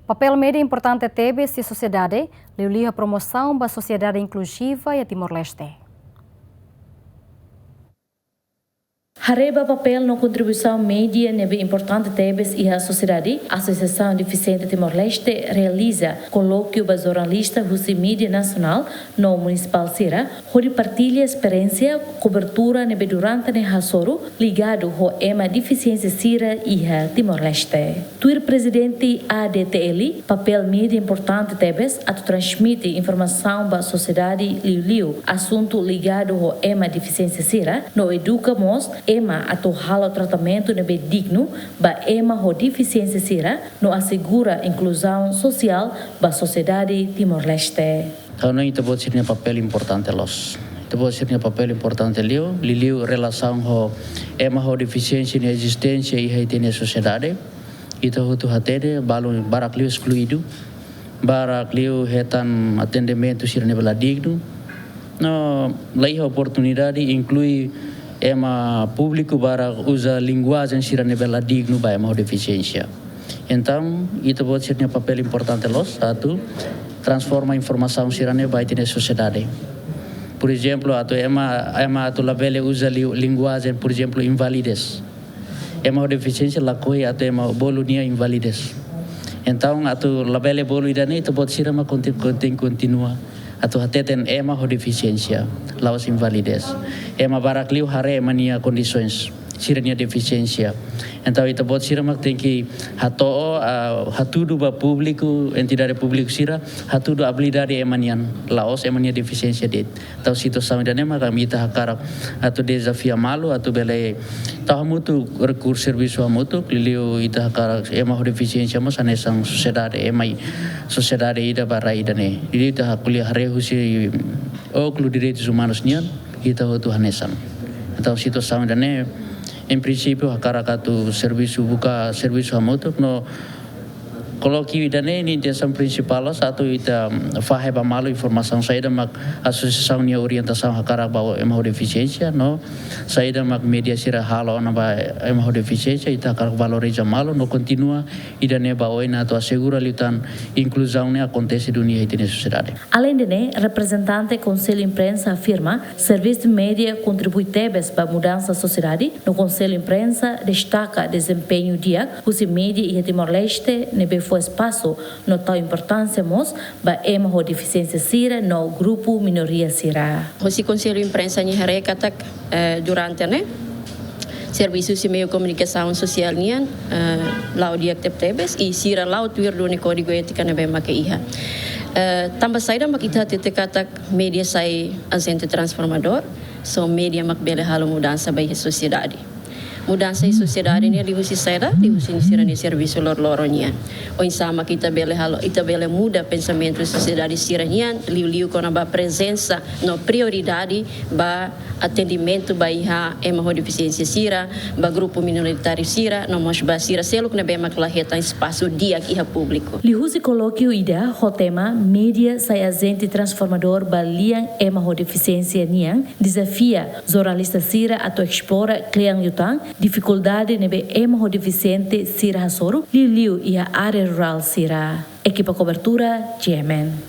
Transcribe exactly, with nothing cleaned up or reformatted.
Papél média importante tebes iha sosiedade, liuliu iha promosaun ba sosiedade inkluziva iha Timor-Leste. Haree ba papél no kontribuisaun média ne'ebé importante tebes iha sosiedade, Asosiasaun Defisiente Timor-Leste realiza kolókiu ba jornalista husi média nasionál no munisipál sira, hodi partilla esperiénsia kobertura ne'ebé durante ne'e hasoru ligadu ho ema defisiénsia sira iha Timor-Leste. Tuir Prezidente A D T L, papél média importante tebes atu transmite informasaun ba sosiedade, liuliu asuntu ligadu ho ema defisiénsia sira, no eduka mós ema atu halo tratamentu ne'ebé dignu ba ema ho defisiénsia sira, no asegura inkluzaun sosiál ba sosiedade Timor-Leste. Entaun, ita-boot sira-nia papél importante loos. Ita-boot sira-nia papél importante liu, liuliu relasaun ho ema ho defisiénsia nia ezisténsia iha ita-nia sosiedade. Ita hotu hatene, balun barak liu eskluídu, barak liu hetan atendimentu sira ne'ebé la dignu. No, la iha oportunidade inklui ema públiku barak uza linguajen sira ne'ebé la dignu ba ema ho defisiénsia. Entaun, ita-boot sira-nia papél importante loos, atu transforma informasaun sira-ne'e ba ita-nia sosiedade. Por ezemplu, atu ema, ema atu labele uza li-, linguajen, por ezemplu, invalidez. Ema ho defisiénsia lakohi atu ema bolu nia invalidez. Entaun, atu labele bolu ida-ne'e, ita-boot sira mak konti-, konti-, kontinua atu hateten ema ho defisiénsia, la'ós invalidez. Ema barak liu haree ema nia kondisoens, sira-nia defisiénsia. Entaun, ita-boot sira mak tenke hato'o, ah, hatudu ba públiku, entidade públiku sira, hatudu abilidade ema nian, la'ós ema nia defisiénsia de'it. Entaun, situasaun ida-ne'e mak ami ita hakarak atu dezafia malu, atu bele tau hamutuk, rekursu servisu hamutuk, liuliu ita hakarak ema ho defisiénsia mós hanesan sosiedade, ema i-, sosiedade ida ba rai ida-ne'e. Jadi ita hakarak haree husi ókulu direitus umanus nian, ita hotu hanesan. Entaun, situasaun ida-ne'e, em princípio, hakarak atu servisu, buka servisu hamutuk, no kolókiu ida-ne'e nia intensaun prinsipál loos atu ita, mm, fahe ba malu informasaun saida mak asosiasaun nia orientasaun hakarak ba ema ho defisiénsia, no saida mak média sira halo ona ba ema ho defisiénsia, ita hakarak valoriza malu, no kontinua ida-ne'e ba oin atu asegura liután inkluzaun ne'e akontese duni iha ita-nia sosiedade. Aleinde ne'e, reprezentante Konsellu Imprensa afirma, servisu média kontribui tebes ba mudansa sosiedade, no Konsellu Imprensa destaka dezempeñu di'ak husi média iha Timor-Leste, ne'ebé fó espasu no tau importánsia mós ba ema ho defisiénsia sira no grupu minoria sira. Husi Konsellu Imprensa nia haree katak, eh, durante ne'e, servisu husi meiu komunikasaun sosiál nian, eh, la'o di'ak tebetebes, i sira la'o tuir duni kódigu étika ne'ebé mak iha. Eh, tanba saida mak ita hatete katak média sai ajente transformadór, só média mak bele halo mudansa ba iha sosiedade. Mudansa iha sosiedade nian liuhusi saida, liuhusi sira-nia servisu loroloron nian. Oinsá mak ita bele halo, ita bele muda pensamentu sosiedade sira nian, liuliu kona-ba prezensa no prioridade ba atendimentu ba iha ema ho defisiénsia sira, ba grupu minoritáriu sira, no mós ba sira seluk ne'ebé mak la hetan espasu di'ak iha públiku. Liuhusi kolókiu ida ho tema Média sai ajente transformadór ba lian ema ho defisiénsia nian, dezafia jornalista sira atu esplora kle'an liután difikuldade ne'ebé ema ho defisiente sira hasoru, liuliu iha área rurál sira. Ekipa kobertura, G M N.